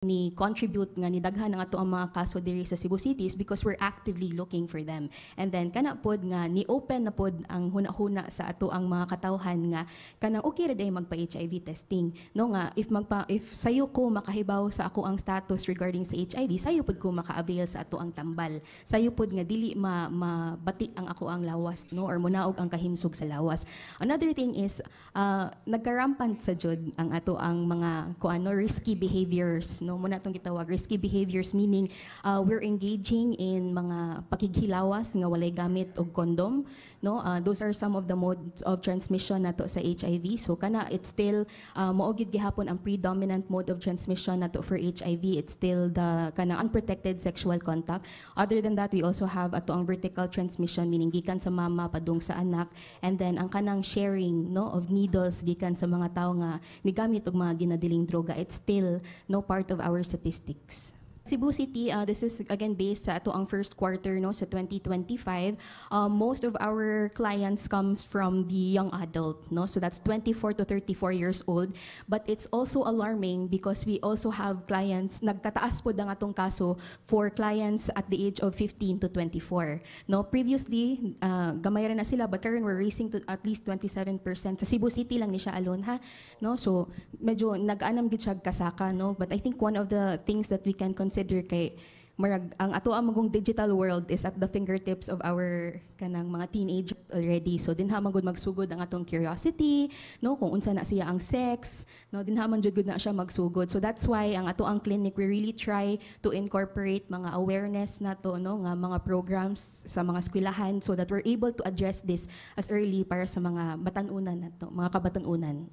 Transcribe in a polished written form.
Ni contribute nga ni daghan ang atoang mga kaso diri sa Cebu City is because we're actively looking for them. And then kana pod nga ni open na pod ang huna-huna sa atoang mga katawhan nga kanang okay ra diay magpa HIV testing, no, nga if sayo ko makahibaw sa akoang status regarding sa HIV, sayo pod ko maka-avail sa atoang tambal. Sayo pod nga dili ma mabati ang akoang lawas, no, or munaog ang kahimsog sa lawas. Another thing is nagka-rampant sa jud ang atoang mga kuano, risky behaviors, no. Mao na atong gitawag risky behaviors, meaning we're engaging in mga pakighilawas nga walay gamit og condom, no. Those are some of the modes of transmission nato sa HIV. So kana, it's still mao gyud gihapon ang predominant mode of transmission nato for HIV. It's still the kanang unprotected sexual contact. Other than that, we also have atoang vertical transmission, meaning gikan sa mama padung sa anak, and then ang kanang sharing, no, of needles gikan sa mga tawo nga nigamit og mga ginadiling droga. It's still no part of our statistics. Cebu City, this is again based sa atoang first quarter, no, sa 2025. Most of our clients comes from the young adult, no? So that's 24 to 34 years old. But it's also alarming because we also have clients, nagtataas pod ang atong kaso for clients at the age of 15 to 24. No, previously, gamay ra na sila, but current we're raising to at least 27%. Sa Cebu City lang ni siya alone ha, no? So medyo nag-anam gid siya kasaka, no? But I think one of the things that we can consider kay marag ang atoang magong digital world is at the fingertips of our kanang mga teenagers already. So dinha man gud magsugod ang atong curiosity, no, kung unsa na siya ang sex, no, dinha man jud gud na siya magsugod. So that's why ang atoang clinic, we really try to incorporate mga awareness nato, no, nga mga programs sa mga eskwelahan so that we're able to address this as early para sa mga batan-unan nato, mga kabatan-unan.